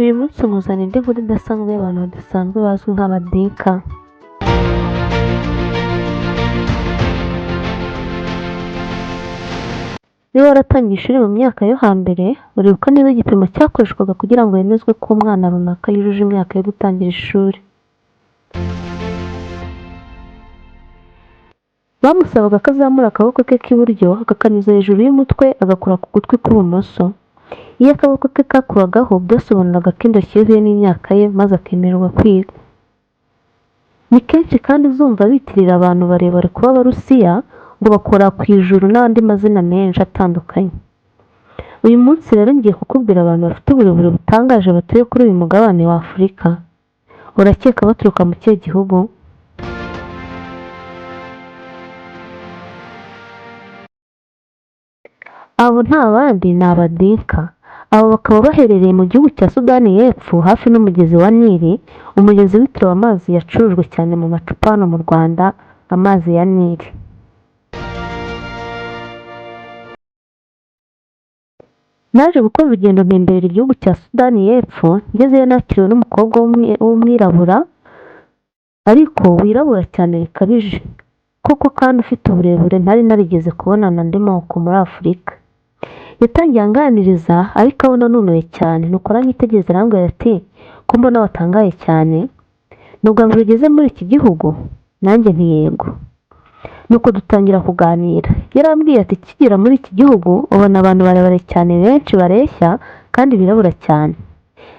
Uyu munsi nkuzaniye indi nkuru idasanzwe y'abantu badasanzwe bazwi nk'Abadinka. Niba waratangiye ishuri mu myaka yo hambere, uribuka neza igipimo cyakoreshwaga kugira ngo hemezwe ko umwana runaka yujuje imyaka yo gutangira ishuri. Bamusabaga ko azamura akaboko ke k'iburyo akakanyuza hejuru y'umutwe agakora ku gutwi kw'ibumoso. Iyo akaboko ke kakuragaho byasobanuraga ko indoshyi ye ihuye n'imyaka ye maze akemererwa kwiga. Ni kenshi kandi uzumva bitirira abantu barebare kuba Abarusiya ngo bakora ku ijuru n'andi mazina menshi atandukanye. Uyu munsi rero ngiye kukubwira abantu bafite uburebure butangaje batuye kuri uyu mugabane wa Afurika. Urakeka baturuka mu kihe gihugu? Abo nta bandi ni Abadinka. Abo bakaba baherereye mu gihugu cya Sudani y'Epfo hafi n'umugezi wa Nili, umugezi witiriwe amazi yacurujwe cyane mu macupa hano mu Rwanda, amazi ya Nili. Naje gukora urugendo ntemberera igihugu cya Sudani y'Epfo, ngezeyo nakiriwe n'umukobwa w'umwirabura ariko wirabura cyane bikabije, koko kandi ufite uburebure ntari narigeze kubonana andi moko muri Afurika. Yatangiye anganiriza ariko abona nunuye cyane, nuko aranyitegereza arambwira ati ko mbona watangaye cyane, ni ubwa mbere ugeze muri iki gihugu? Nanjye nti yego. Nuko dutangira kuganira. Yarambwiye ati ukigera muri iki gihugu ubona abantu barebare cyane benshi bareshya kandi birabura cyane.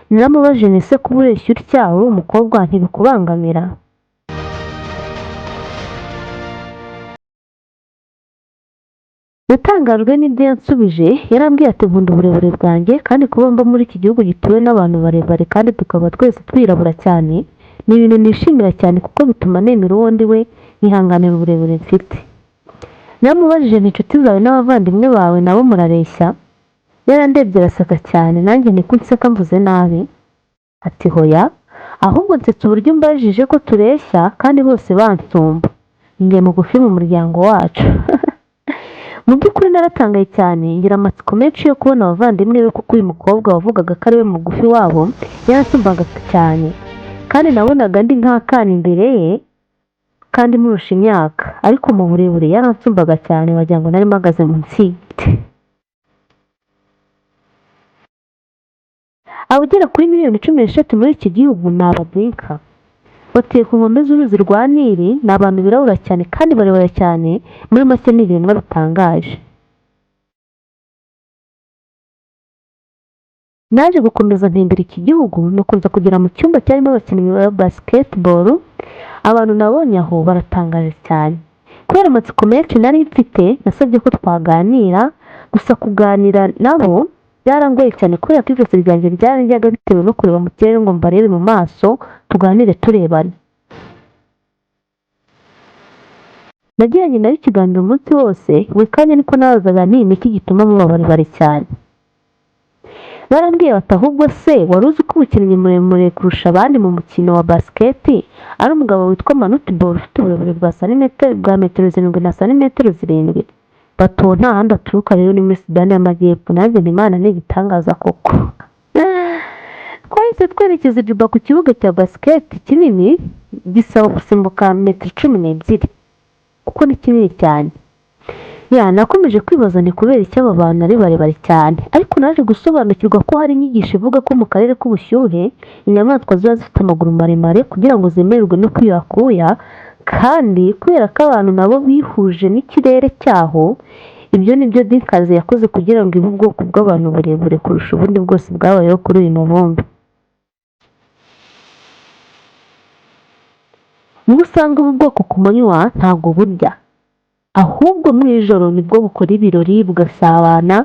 Naramubajije nti ese kuba ureshya utya uri umukobwa ntibikubangamira? Natangajwe n'ibyo yansubije, yarambwiye ati nkunda uburebure bwanjye kandi kuba mba muri iki gihugu gituwe n'abantu barebare kandi tukaba twese twirabura cyane, ni ibintu nishimira cyane kuko bituma nemera uwo ndi we nkihanganira uburebure mfite. Naramubajije nti inshuti zawe n'abavandimwe bawe nabo murareshya? Yarandebye araseka cyane nanjye nti ko unseka mvuze nabi? Ati hoya, ahubwo nsetse uburyo umbajije ko tureshya kandi bose bansumba. Njye mugufi mu muryango wacu. Mu by'ukuri naratangaye cyane ngira amatsiko menshi yo kubona abavandimwe be kuko uyu mukobwa wavugaga ko ari we mugufi wabo yaransumbaga cyane kandi nabonaga ndi nk'akana imbere ye kandi murusha imyaka ariko mu burebure yaransumbaga cyane wagira ngo nari mpagaze munsi y'igiti. Abagera kuri miliyoni 13 muri iki gihugu ni Abadinka. Batuye ku nkombe z'uruzi rwa Nili, ni abantu birabura cyane kandi barebare cyane, muri make ni ibiremwa bitangaje. Naje gukomeza ntembera iki gihugu, nuko nza kugera mu cyumba cyarimo abakinnyi ba basketball, abantu nabonye aho baratangaje cyane. Kubera amatsiko menshi nari mfite, nasabye ko twaganira, gusa kuganira nabo byarangoye cyane kubera ko ijosi ryanjye ryarandyaga bitewe no kureba mu kirere ngo mbarebe mu maso, tuganire turebana. Nagiranye nabo ikiganiro umunsi wose, buri kanya niko nabazaga nti ni iki gituma muba barebare cyane? Barambwiye bati ahubwo se wari uzi ko umukinnyi muremure kurusha abandi mu mukino wa basket ari umugabo witwa Manute Bol ufite uburebure bwa santimetero bwa metero 7 na santimetero 7? Bati uwo nta handi aturuka rero ni muri Sudani y'Amajyepfo, nanjye nti Imana ni igitangaza koko. Twahise twerekeza i Juba ku kibuga cya basket kinini gisaba gusimbuka metero 12 kuko ni kinini cyane. Ya nakomeje kwibaza ni kubera iki aba bantu ari barebare cyane, ariko naje gusobanukirwa ko hari inyigisho ivuga ko mu karere k'ubushyuhe inyamaswa ziba zifite amaguru maremare kugira ngo zemererwe no kwiyuha kandi kubera ko abantu nabo bihuje n'ikirere cyaho, ibyo ni byo Dinkazi yakoze kugira ngo ibe ubwoko bw'abantu burebure kurusha ubundi bwose bwabayeho kuri uyu mubumbe. Mu busanzwe ubu bwoko ku manywa ntabwo burya, ahubwo mu ijoro nibwo bukora ibirori bugasabana,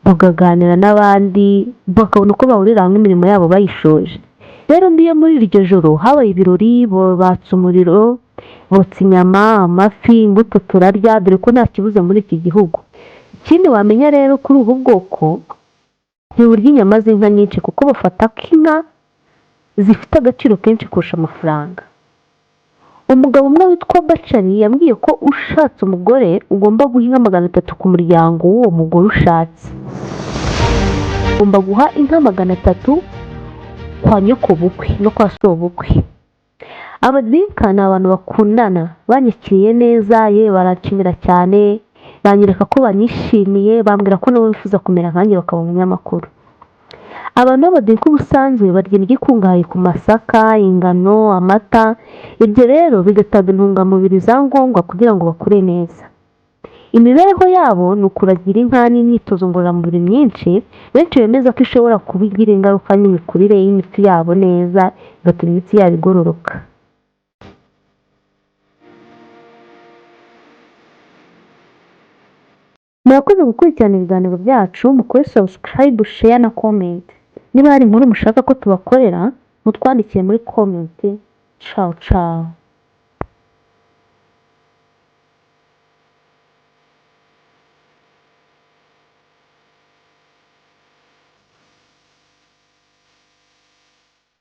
bukaganira n'abandi, bakabona uko bahurira hamwe imirimo yabo bayishoje. Rero niyo muri iryo joro habaye ibirori, batsa umuriro, botsa inyama, amafi, imbuto turarya, dore ko nta kibuze muri iki gihugu. Ikindi wamenya rero kuri ubu bwoko, ntiburya inyama z'inka nyinshi kuko bafata ko inka zifite agaciro kenshi kurusha amafaranga. Umugabo umwe witwa Bacari yambwiye ko ushatse umugore ugomba guha inka 300 ku muryango w'uwo mugore ushatse. Ugomba guha inka 300 kwa nyokobukwe no kwa sobukwe. Abadinka ni abantu bakundana, banyakiriye neza, ye baranshimira cyane, banyereka ko banyishimiye, bambwira ko nabo bifuza kumera nkanjye bakaba umunyamakuru. Abantu b'Abadinka ubusanzwe barya indyo ikungahaye ku masaka, ingano, amata, ibyo rero bigatanga intungamubiri za ngombwa kugira ngo bakure neza. Imibereho yabo ni ukuragira inka n'imyitozo ngororamubiri myinshi, benshi bemeza ko ishobora kuba igira ingaruka n'imikurire y'imitsi yabo neza, igatuma imitsi yabo igororoka. Murakoze gukurikirana ibiganiro byacu, mukore subscribe, share na comment. Niba hari inkuru mushaka ko tubakorera, mutwandikire muri comment. Ciao ciao.